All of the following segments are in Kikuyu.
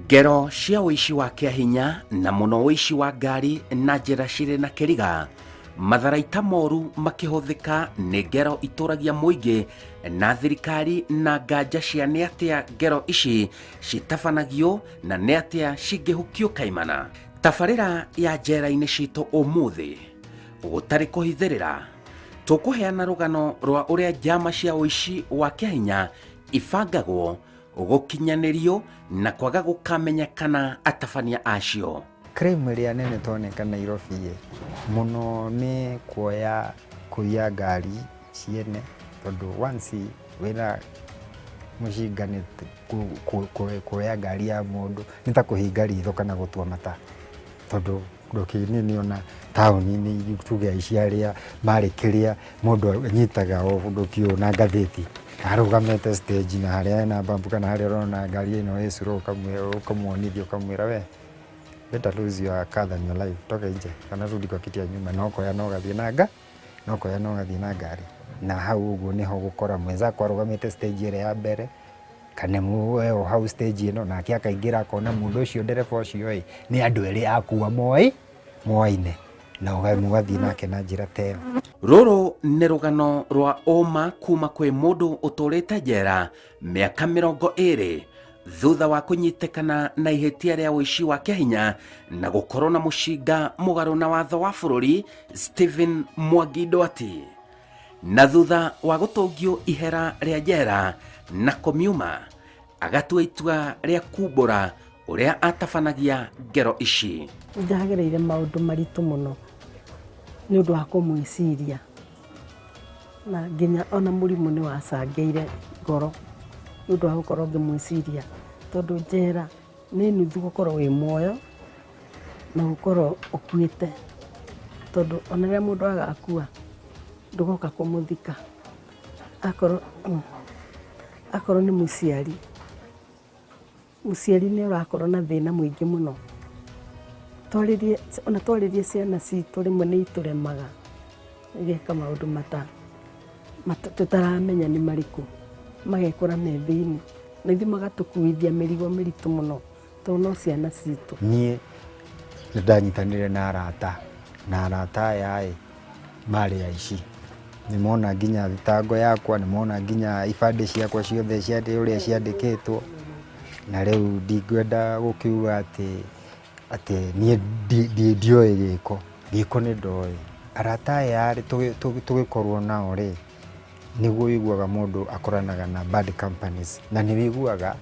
Ngero cia ũici wa kĩahinya na mũno ũici wa ngari na njĩra cirĩ na kĩriga, matharaita moru makĩhũthĩka nĩ ngero itũragia mũingĩ na thirikari na nganja cia nĩ atĩa ngero ici citabanagio na nĩ atĩa cingĩhukio kaimana. Tabarĩra ya njera-inĩ citũ ũmũthĩ gũtarĩ kũhithĩrĩra tũkũheana rũgano rwa ũrĩa njama cia ũici wa kĩahinya ibangagwo gũkinyanĩrio na kwaga gũkamenyekana atabania acio. Crime ĩrĩa nene toneka Nairobi ĩ, mũno nĩ kuoya kũiya ngari ciene tondũ once wĩna mũcinga nĩ kuoya ngari ya mũndũ nĩ ta kũhinga ritho kana gũtua mata tondũ ndũkĩnini ona taũni-inĩ tuge aici arĩa marĩ kĩrĩa mũndũ anyitaga o ndũkĩũĩ na ngathĩti arũgamĩte stage na harĩa hena bump kana harĩa ũrona ngari ĩno ĩ slow ũkamwonithia ũkamwĩra we better lose your car than your life, toka nje kana rudi kwa kiti ya nyuma na ũkoya na ũgathiĩ na nga na ũkoya na ũgathiĩ na ngari. Na hau ũguo nĩho ũgũkora mwenzako arũgamĩte stage ĩrĩa ya mbere kana we o hau stage ĩno nake akaingĩra akona mũndũ ũcio ndereba ũcio ĩ nĩ andũ erĩ akua moĩ moaine na mũgathiĩ nake na njĩra ta ĩyo. Rũrũ nĩ rũgano rwa ũma kuma kwĩ mũndũ ũtũrĩte njera mĩaka 20 thutha wa kũnyitĩkana na ihĩtia rĩa ũici wa kĩahinya na gũkorwo na mũcinga mũgarũ na watho wa bũrũri Stephen Mwangi Ndwati. Na thutha wa gũtũngio ihera rĩa njera na kũmiuma, agatua itua rĩa kumbũra ũrĩa atabanagia ngero ici. Ndagereire maũndũ maritũ mũno nĩ ũndũ wa kũmwĩciria na nginya ona mũrimũ nĩ wacangĩire ngoro nĩ ũndũ wa gũkorwo ngĩmwĩciria tondũ njera nĩ nuthu gũkorwo wĩ muoyo na gũkorwo ũkuĩte tondũ ona rĩrĩa mũndũ agakua ndũgoka kũmũthika akorwo akorwo nĩ mũciari, mũciari nĩ ũrakorwo na thĩna mũingĩ mũno. Twarĩrie ona twarĩrie ciana citũ rĩmwe nĩ itũremaga igeka maũndũ mata tũtaramenya nĩ marĩkũ, magekora me thĩinĩ na ithuĩ magatũkuithia mĩrigo mĩritũ mũno tondũ no ciana citũ. Niĩ nĩ ndanyitanire na arata, na arata aya ĩ, marĩ aici. Nĩ mona nginya thitango yakwa, nĩ mona nginya ibandĩ ciakwa ciothe ũrĩa ciandĩkĩtwo, na rĩu ndingĩenda gũkiuga atĩ atĩ niĩ ndioĩ gĩko, gĩko nĩ ndoĩ. Arata aya rĩ, tũgĩkorwo nao rĩ, nĩguo ũiguaga mũndũ akoranaga na bad companies, na nĩ ũiguaga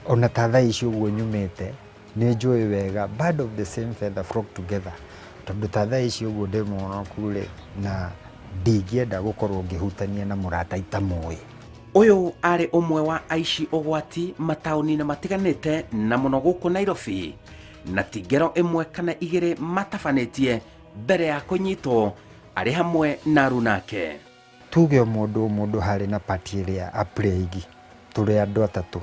ona ta thaa ici ũguo nyumĩte, nĩ njũĩ wega bird of the same feather flock together, tondũ ta thaa ici ũguo ndĩ mũhonoku rĩ, na ndingĩenda gũkorwo ngĩhutania na mũrata itamũĩ. Ũyũ arĩ ũmwe wa aici ũgwati mataũni-inĩ matiganĩte na mũno gũkũ Nairobi, na ti ngero ĩmwe kana igĩrĩ matabanĩtie mbere ya kũnyitwo arĩ hamwe na arunake. Tuge o mũndũ o mũndũ harĩ na part ĩrĩa a play tũrĩ andũ atatũ.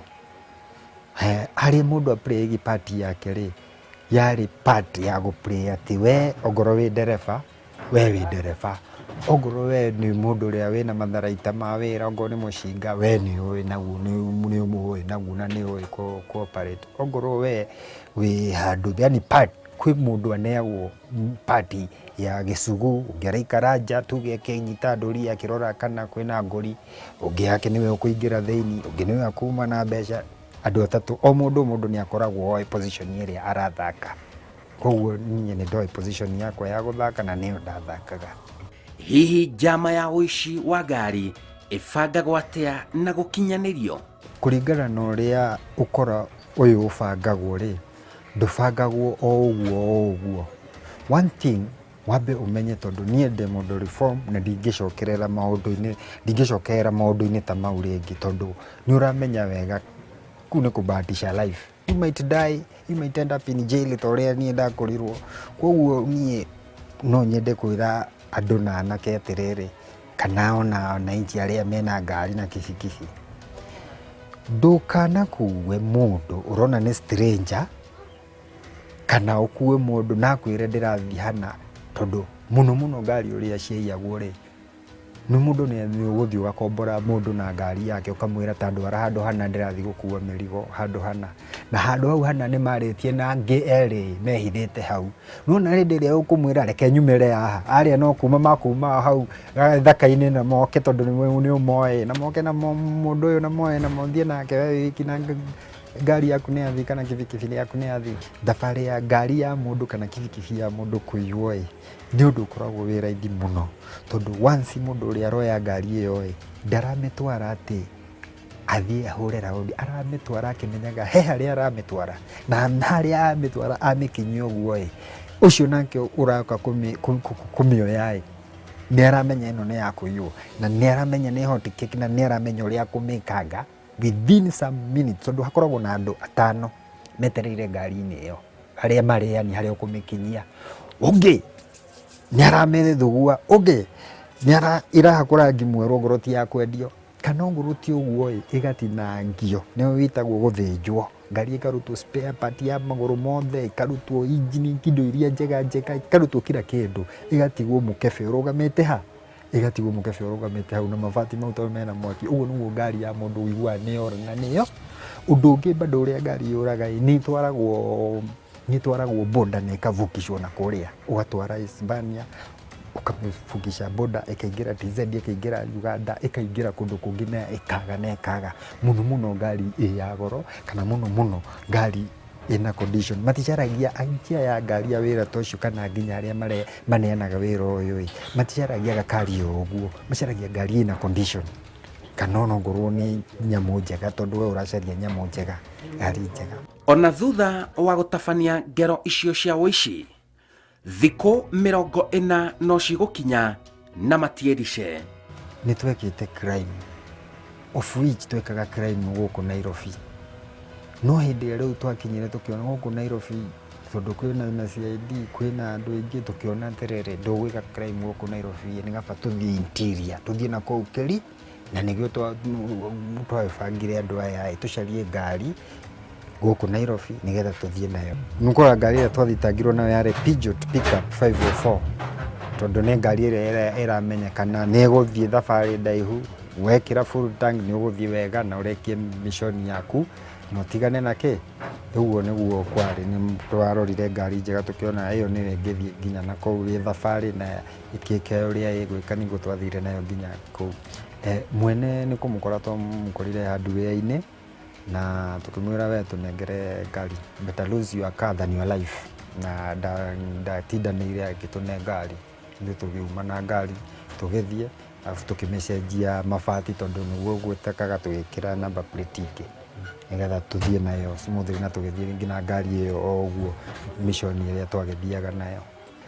Harĩ mũndũ a play part yake rĩ, yarĩ part ya gũ play atĩ we ongorwo wĩ ndereba, we wĩ ndereba. Ongorwo we nĩ mũndũ ũrĩa wĩna matharaita ma wĩra, ongorwo nĩ mũcinga, we nĩ ũĩ naguo nĩ ũĩ naguo na nĩ ũĩ kũ operate. Ongorwo we wĩ handũ yaani part kwĩ mũndũ aneagwo part ya gĩcugu, ũngĩ araikara nja tuge akĩnyita ndũri akĩrora kana kwĩna ngũri, ũngĩ yake nĩwe ũkũingĩra thĩiniĩ, ũngĩ nĩwe akuma na mbeca. Andũ atatũ, o mũndũ o mũndũ nĩ akoragwo oĩ position ĩrĩa arathaka. Koguo niĩ nĩ ndoĩ position yakwa ya gũthaka na nĩyo ndathakaga. Hihi njama ya ũici wa ngari ĩbangagwo atĩa na gũkinyanĩrio? Kũringana na ũrĩa ũkora ũyũ ũbangagwo rĩ, ndũbangagwo o ũguo o ũguo. One thing wambe ũmenye tondũ niĩ ndĩ mũndũ reform na ndingĩcokerera maũndũ-inĩ, ndingĩcokerera maũndũ-inĩ ta mau rĩngĩ tondũ nĩ ũramenya wega kũu nĩ kũbahatisha life. You might die, you might end up in jail ta ũrĩa niĩ ndakorirwo. Koguo niĩ no nyende kwĩra andũ na anake atĩrĩrĩ, kana ona wananchi arĩa mena ngari na kibikibi, ndũkanakue mũndũ ũrona nĩ stranger, kana ũkue mũndũ na akwĩre ndĩrathiĩ hana, tondũ mũno mũno ngari ũrĩa ciaiyagwo rĩ, Nĩ mũndũ nĩ ũgũthiĩ ũgakombora mũndũ na ngari yake ũkamwĩra ta ndwara handũ hana ndĩrathiĩ gũkua mĩrigo handũ hana. Na handũ hau hana nĩ marĩtie na angĩ erĩ mehithĩte hau. Nĩwona hĩndĩ ĩrĩa ũkũmwĩra reke nyumĩre haha, arĩa no kuma makuma hau gĩthaka-inĩ na moke tondũ nĩ ũmoĩ, na moke na mũndũ ũyũ na moe na mũthiĩ nake we wĩ wiki na ngari yaku nĩ yathiĩ kana kibikibi yaku nĩ yathiĩ. Thabarĩ ya ngari ya mũndũ kana kibikibi ya mũndũ kũiywo ĩ, nĩ ũndũ ũkoragwo wĩ raithi mũno, tondũ once mũndũ ũrĩa aroya ngari ĩyo ĩ, ndaramĩtwara atĩ athiĩ ahũre raũndi, aramĩtwara akĩmenyaga he harĩa aramĩtwara, na harĩa amĩtwara amĩkinyia ũguo ĩ, ũcio nake ũroka kũmĩoya ĩ, nĩ aramenya ĩno nĩ ya kũiywo, na nĩ aramenya nĩ hot cake na nĩ aramenya ũrĩa akũmĩkanga within some minutes, tondũ hakoragwo na andũ atano metereire ngari-inĩ ĩyo, harĩa marĩ yani harĩa ũkũmĩkinyia. Ũngĩ nĩ aramĩthugua, ũngĩ ĩrahakwo rangi mwerũ ongorwo ti ya kwendio, kana ongorwo ti ũguo ĩ, ĩgatinangio nĩyo ĩtagwo gũthĩnjwo. Ngari ĩkarutwo spare part ya magũrũ mothe, ĩkarutwo injini, indo iria njega njega, ĩkarutwo kila kĩndũ, ĩgatigwo mũkebe ũrũgamĩte ha? Ĩgatigwo mũkebe ũrũgamĩte hau na mabati mau tondũ mena mwaki, ũguo nĩguo ngari ya mũndũ ũiguaga nĩ yora na nĩyo. Ũndũ ũngĩ bado ũrĩa ngari yũraga ĩ, nĩ ĩtwaragwo nĩ ĩtwaragwo border na ĩkavukishwo na kũrĩa, ũgatwara Hispania, ũkamĩvukisha border ĩkaingĩra TZ, ĩkaingĩra Uganda, ĩkaingĩra kũndũ kũngĩ na ĩkaga na ĩkaga. Mũno mũno ngari ĩ ya goro kana mũno mũno ngari ĩna condition. Maticaragia aikia aya a ngari a wĩra ta ũcio kana nginya arĩa maneanaga wĩra ũyũ ĩ, maticaragia gakari o ũguo, macaragia ngari ĩna condition kana ona ongorwo nĩ nyamũ njega tondũ we ũracaria nyamũ njega, ngari njega. Ona thutha wa gũtabania ngero icio cia ũici, thikũ 40 no cigũkinya na matiĩrice. Nĩ twekĩte crime, of which twekaga crime gũkũ Nairobi. No hĩndĩ ĩrĩa rĩu twakinyire tũkĩona gũkũ Nairobi tondũ kwĩna na CID, kwĩna andũ aingĩ, tũkĩona atĩrĩrĩ, ndũgwĩka crime gũkũ Nairobi, nĩ kaba tũthiĩ interior, tũthiĩ na kũu kĩri, na nĩguo twagĩbangire andũ aya ĩ, tũcarie ngari gũkũ Nairobi nĩgetha tũthiĩ nayo. Nĩũkoraga ngari ĩrĩa twathitangirwo nayo yarĩ Peugeot Pickup 504 tondũ nĩ ngari ĩrĩa ĩramenyekana nĩ ĩgũthiĩ thabarĩ ndaihu, wekĩra full tank nĩ ũgũthiĩ wega na ũrĩkie mission yaku na ũtigane na kĩ. Ũguo nĩguo kwarĩ, nĩ twarorire ngari njega tũkĩona ĩyo nĩyo ĩngĩthiĩ nginya na kũu ĩ thabarĩ na ĩkĩke ũrĩa ĩgwĩka nĩguo twathire nayo nginya kũu. Mwene nĩ kũmũkora twamũkorire hardware-inĩ na tũkĩmwĩra we tũnengere ngari, better lose your car than your life, na ndatindanĩire agĩtũne ngari, ithuĩ tũkĩuma na ngari tũgĩthiĩ, arabu tũkĩmĩcenjia mabati tondũ nĩguo gwĩtĩkaga tũgĩkĩra number plate ingĩ nĩgetha tũthiĩ nayo smoothly na tũgĩthiĩ rĩngĩ na ngari ĩyo o ũguo mission ĩrĩa twagĩthiaga nayo.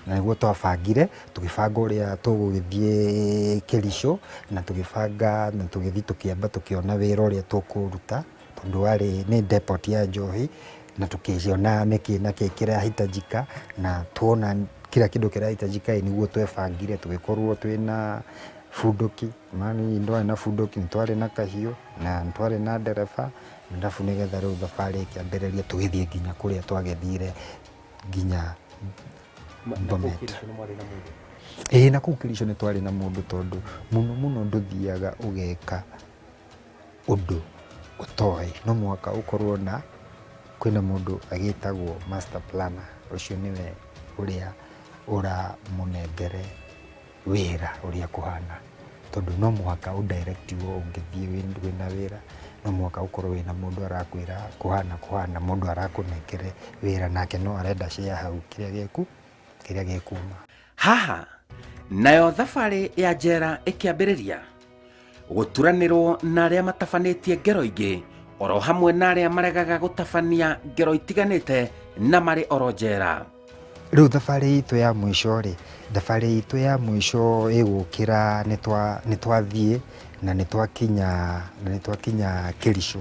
Na nĩguo twabangire, tũgĩbanga ũrĩa tũgũgĩthiĩ Kericho, na tũgĩbanga na tũgĩthiĩ tũkĩamba tũkĩona wĩra ũrĩa tũkũruta, tondũ warĩ nĩ depot ya njohi, na tũkĩona nĩkĩ na kĩ kĩrahitajika, na tuona kila kĩndũ kĩrahitajika ĩ, nĩguo twebangire tũgĩkorwo twĩna bunduki, nĩ twarĩ na bunduki, nĩ twarĩ na kahiũ, na nĩ twarĩ na ndereba, arabu nĩgetha rĩu thabarĩ ĩkĩambĩrĩria tũgĩthiĩ nginya kũrĩa twagĩthire nginya Bomet. Ĩĩ na kũu Kericho nĩ twarĩ na mũndũ tondũ mũno mũno ndũthiaga ũgeka ũndũ ũtoĩ, no mũhaka ũkorwo na, kwĩna mũndũ agĩtagwo master planner, ũcio nĩwe ũrĩa ũramũnengere wĩra ũrĩa kũhana, tondũ no mũhaka ũ direct wo ũngĩthiĩ wĩna wĩra, no mũhaka ũkorwo wĩna mũndũ arakwĩra kũhana kũhana, mũndũ arakũnengere wĩra nake no arenda share hau kĩrĩa gĩku kĩrĩa gĩkuma. Haha nayo thabarĩ ya njera ĩkĩambĩrĩria gũturanĩrwo na arĩa matabanĩtie ngero ingĩ oro hamwe na arĩa maregaga gũtabania ngero itiganĩte na marĩ oro njera. Rĩu thabarĩ itũ ya mũico rĩ, thabarĩ itũ ya mũico ĩgũkĩra nĩ twathiĩ na nĩ twakinya na nĩ twakinya Kericho.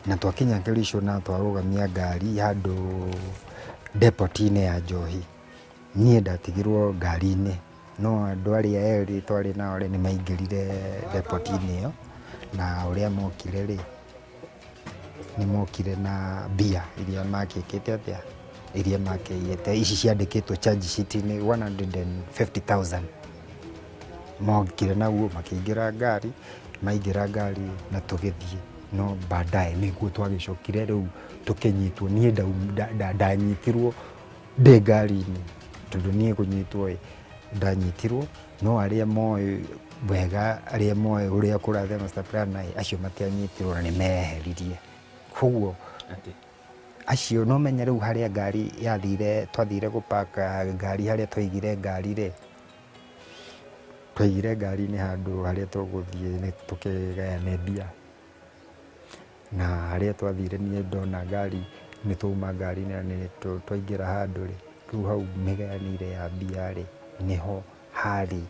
Na twakinya Kericho na twarũgamia ngari handũ depot-inĩ ya njohi, niĩ ndatigirwo ngari-inĩ, no andũ arĩa erĩ twarĩ nao rĩ, nĩ maingĩrire depot-inĩ ĩyo, na ũrĩa mokire rĩ, nĩ mokire na mbia iria makĩkĩte atĩa, iria makĩiyĩte, ici ciandĩkĩtwo charge sheet-inĩ 150,000. Mokire naguo makĩingĩra ngari, maingĩra ngari na tũgĩthiĩ, no baadaye nĩguo twagĩcokire rĩu tũkĩnyitwo, niĩ ndanyitirwo ndĩ ngari-inĩ, tondũ niĩ kũnyitwo ĩ, ndanyitirwo, no arĩa moĩ wega, arĩa moĩ ũrĩa kũrathiĩ master plan ĩ, acio matianyitirwo na nĩ meyeheririe. Koguo acio no ũmenye rĩu harĩa ngari yathire, twathire gũ park ngari harĩa twaigire ngari rĩ, twaigire ngari nĩ handũ harĩa tũgũthiĩ tũkĩgayane mbia. Na harĩa twathire niĩ ndona ngari, nĩ twauma ngari-inĩ na nĩ twaingĩra handũ rĩ, rĩu hau mĩgayanĩre ya mbia rĩ, nĩho harĩ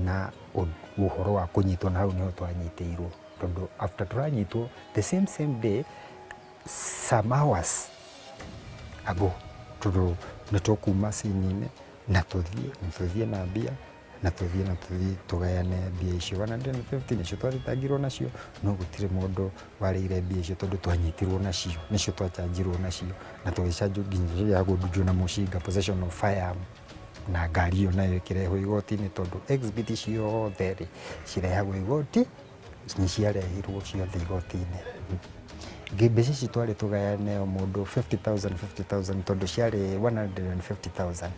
na ũhoro wa kũnyitwo na hau nĩho twanyitĩirwo. Tondũ after tũranyitwo the same same day, some hours ago, tondũ nĩ tũkuma scene-inĩ na tũthiĩ, na tũthiĩ na mbia, na tũthiĩ na tũthiĩ tũgayane mbia icio. 150 nĩcio twathitangirwo nacio, no gũtirĩ mũndũ warĩire mbia icio tondũ twanyitirwo nacio, nĩcio twachanjirwo nacio, na tũgĩchanjwo nginya ya kũrutwo na mũcinga possession of firearm, na ngari ĩyo nayo ĩkĩrehwo igoti-inĩ tondũ exhibit ciothe rĩ, cirehagwo igoti, nĩ ciarehirwo ciothe igoti-inĩ. Mbeca ici twarĩ tũgayane o mũndũ 50,000 50,000 tondũ ciarĩ 150,000.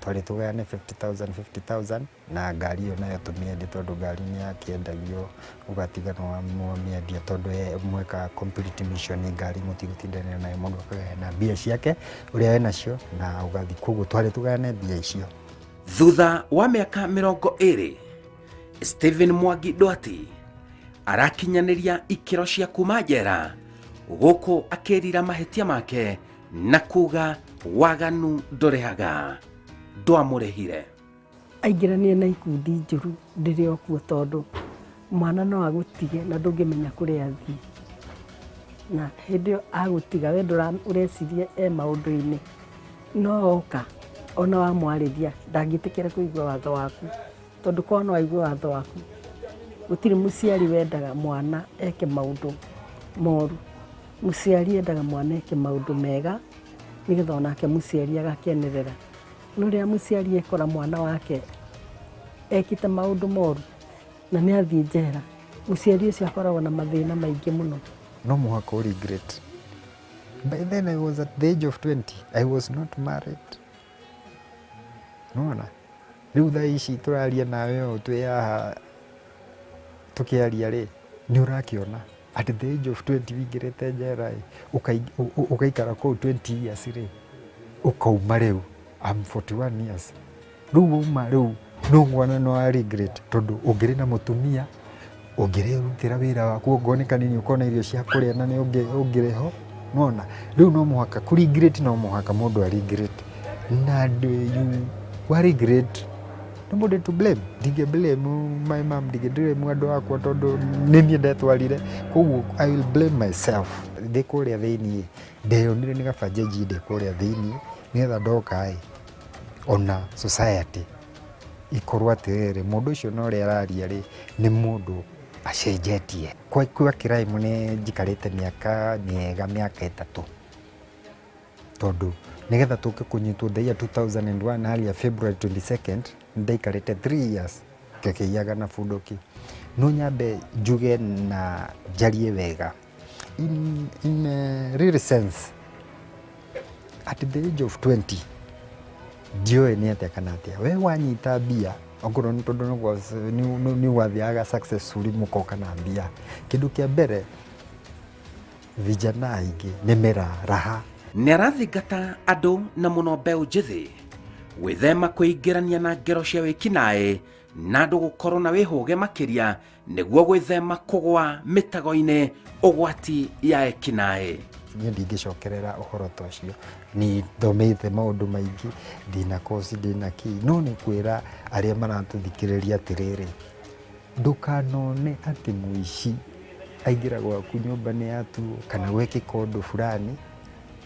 Twarĩ tũgayane 50,000 50,000 na ngari ĩyo nayo tũmĩendie tondũ ngari nĩ yakĩendagio ũgatiga nĩ wamĩendia tondũ mweka complete mission ngari mũtigũtindanĩra nayo mũndũ akagayana mbia ciake ũrĩa enacio na ũgathiĩ. Koguo twarĩ tũgayane mbia icio. Thutha wa mĩaka 20, Stephen Mwangi Ndwati arakinyanĩria ikĩro cia kuma njera gũkũ akĩrira mahĩtia make na kuga waganu ndũrĩhaga ndwamũrĩhire. Aingĩranire na ikundi njũru ndĩrĩ o kuo tondũ mwana no agũtige na ndũngĩmenya kũrĩa athiĩ. Na hĩndĩ ĩyo agũtiga we ũreciria e maũndũ-inĩ, no oka ona wamwarĩria ndangĩtĩkĩra kũigua watho waku, tondũ korwo no aigue watho waku, gũtirĩ mũciari wendaga mwana eke maũndũ moru. Mũciari endaga mwana eke maũndũ mega nĩgetha onake mũciari agakenerera. No rĩrĩa mũciari ekora mwana wake ekĩte maũndũ moru na nĩ athiĩ njera, mũciari ũcio akoragwo na mathĩna maingĩ mũno. No mũhaka ũ regret. By then I was at the age of 20. I was not married. Nĩwona? Rĩu thaa ici tũraria nawe ũũ twĩ haha tũkĩaria rĩ, nĩ ũrakĩona at the age of 20 wĩingĩrĩte njera ĩ, ũgaikara kũu 20 years rĩ, ũkauma rĩu, I'm 41 years. Rĩu wauma rĩu no nguona nĩ wa regret tondũ ũngĩrĩ na mũtumia, ũngĩrĩrutĩra wĩra waku okorwo nĩ kanini ũkona irio cia kũrĩa na nĩ ũngĩrĩ ho, nĩwona? Rĩu no mũhaka kũ regret no mũhaka mũndũ a regret na you wa regret nobody to blame. Ndingĩ blame my mom, ndingĩ blame andũ akwa tondũ nĩ niĩ ndetwarire, koguo I will blame myself. Ndĩ kũrĩa thĩiniĩ ndeyonire nĩ kaba njanjie ndĩ kũrĩa thĩiniĩ nĩgetha ndoka ĩ, ona society ikorwo atĩrĩrĩ, mũndũ ũcio na ũrĩa araria rĩ, nĩ mũndũ acenjetie. Kwa crime nĩ njikarĩte mĩaka mĩega mĩaka 3, tondũ nĩgetha tũke kũnyitwo the year 2001 harĩa February 22nd, nĩ ndaikarĩte 3 years ngĩkĩiyaga na bunduki. No nyambe njuge na njarie wega in a real sense, at the age of 20 ndiũĩ nĩ atĩa kana atĩa, we wanyita mbia okorwo nĩ tondũ nĩ gwathiaga successfully mũkoka na mbia, kĩndũ kĩa mbere vijana aingĩ nĩ mĩraraha. Nĩ arathingata andũ na mũno mbeũ njĩthĩ gwĩthema kwĩingĩrania na ngero cia wĩkinaĩ na andũ gũkorwo na wĩhũge makĩria nĩguo gwĩthema kũgwa mĩtego-inĩ ũgwati ya ekinaĩ. Niĩ ndingĩcokerera ũhoro ta ũcio, nĩ thomete maũndũ maingĩ, ndĩna course, ndĩna kĩ, no nĩ kwĩra arĩa maratũthikĩrĩria atĩrĩrĩ, ndũkanone atĩ mũici aingĩra gwaku nyũmba nĩ yatuo kana gwekĩka ũndũ fulani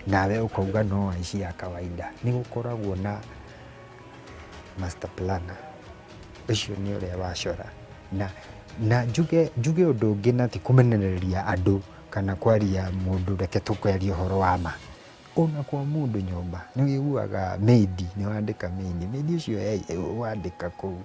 nawe ũkauga no aici a kawaida. Nĩ gũkoragwo na master planner, ũcio nĩ ũrĩa wacora. Na njuge ũndũ ũngĩ na ti kũmenereria andũ kana kwaria mũndũ, reke tũkĩarie ũhoro wa ma. Ona kwa mũndũ nyũmba nĩ ũiguaga maid, nĩ wandĩka maid, maid ũcio wandĩka kũu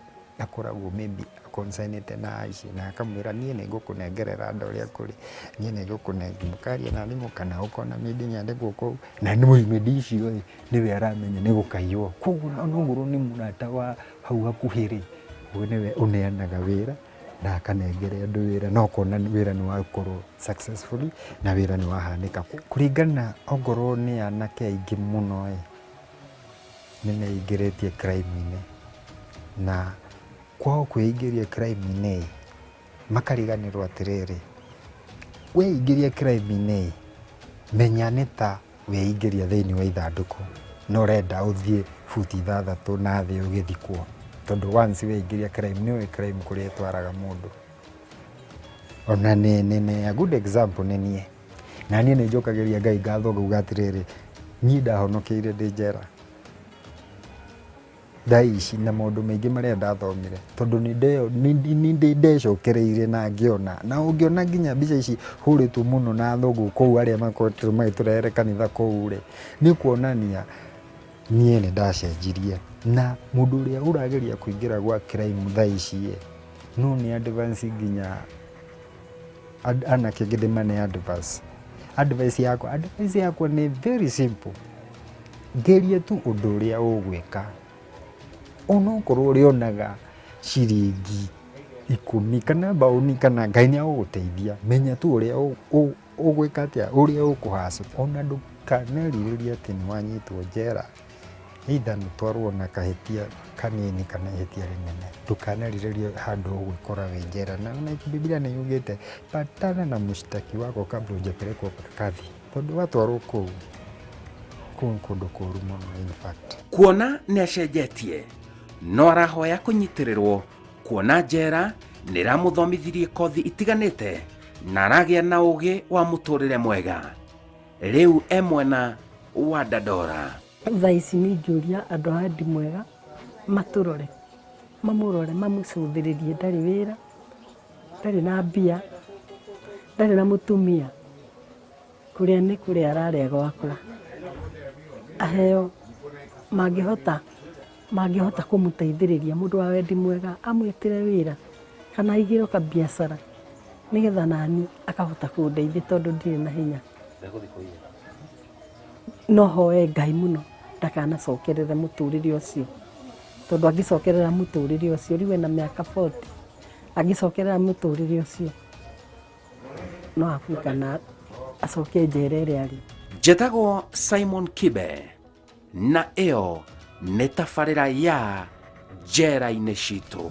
Akoragwo maybe a-concern-ĩte na aici na akamwĩra niĩ nĩ ngũkũnengerera andũ arĩa kũrĩ, niĩ nĩ ngũkũnengera, mũkaria na thimũ kana ũkona maid nĩ andĩkwo kũu, na maid icio ĩ, nĩwe aramenya nĩ gũkaiywo. Koguo onokorwo nĩ mũrata wa hau hakuhĩ rĩ, we nĩwe ũneanaga wĩra na akanengere andũ wĩra na ũkona wĩra nĩ wakorwo successfully na wĩra nĩ wahanĩka. Kũringana ongorwo nĩ anake aingĩ mũno ĩ, nĩ meingĩrĩtie crime-inĩ na kwao kwĩingĩria crime-inĩ ĩ, makariganĩrwo atĩrĩrĩ, weingĩria crime-inĩ ĩ, menya nĩ ta weingĩria thĩinĩ wa ithandũkũ na ũrenda ũthiĩ buti ithathatũ na thĩ ũgĩthikwo, tondũ once weingĩria crime nĩ ũĩ crime kũrĩa ĩtwaraga mũndũ. Ona nĩ a good example nĩ niĩ, na niĩ nĩ njokagĩria Ngai ngatho ngauga atĩrĩrĩ, niĩ ndahonokeire ndĩ njera thaa ici na maũndũ maingĩ marĩa ndathomire, tondũ nĩ ndecokereire na ngĩona, na ũngĩona nginya mbica ici hũrĩtwo mũno na athũngũ kũu arĩa makoretwo magĩtũrehere kanitha kũu rĩ, nĩ kuonania niĩ nĩ ndacenjirie. Na mũndũ ũrĩa ũrageria kũingĩra gwa crime thaa ici ĩ, no nĩ advance nginya anake angĩ ndĩmane advice. Advice yakwa, advice yakwa nĩ very simple, geria tu ũndũ ũrĩa ũgwĩka, onokorwo ũrĩonaga ciringi ikũmi kana mbaũni kana Ngai nĩ egũgũteithia, menya tu ũrĩa ũgwĩka atĩa, ũrĩa ũkũ hustle. Ona ndũkanerirĩrie atĩ nĩ wanyitwo njera, either nĩ ũtwarwo na kahĩtia kanini kana ihĩtia rĩnene, ndũkanerirĩrie handũ ũgwĩkora wĩ njera. Na Bibilia nĩ yugĩte patana na mshtaki wako kabla hujapelekwa kwa kadhi, tondũ watwarwo kũu, kũu nĩ kũndũ kũru mũno in fact. Kuona nĩ acenjetie no arahoya kũnyitĩrĩrwo kuona njera nĩ ĩramũthomithirie kothi itiganĩte na aragĩa na ũgĩ wa mũtũrĩre mwega. Rĩu e mwena wa Dandora. Thaa ici nĩ ingĩũria andũ a wendi mwega matũrore, mamũrore, mamũcũthĩrĩrie, ndarĩ wĩra, ndarĩ na mbia, ndarĩ na mũtumia, kũrĩa nĩ kũrĩa ararĩa gwakwa. Aheo, mangĩhota mangĩhota kũmũteithĩrĩria mũndũ wa wendi mwega amwĩtĩre wĩra kana aigĩrwo kabiacara nĩgetha nani akahota kũndeithia tondũ ndirĩ na hinya. No hoe Ngai mũno ndakanacokerere mũtũrĩre ũcio, tondũ angĩcokerera mũtũrĩre ũcio, rĩu ena mĩaka 40, angĩcokerera mũtũrĩre ũcio no akue kana acoke njera ĩrĩa arĩ. Njĩtagwo Simon Kibe na ĩyo nĩ tabarĩra ya Njera-inĩ Citũ.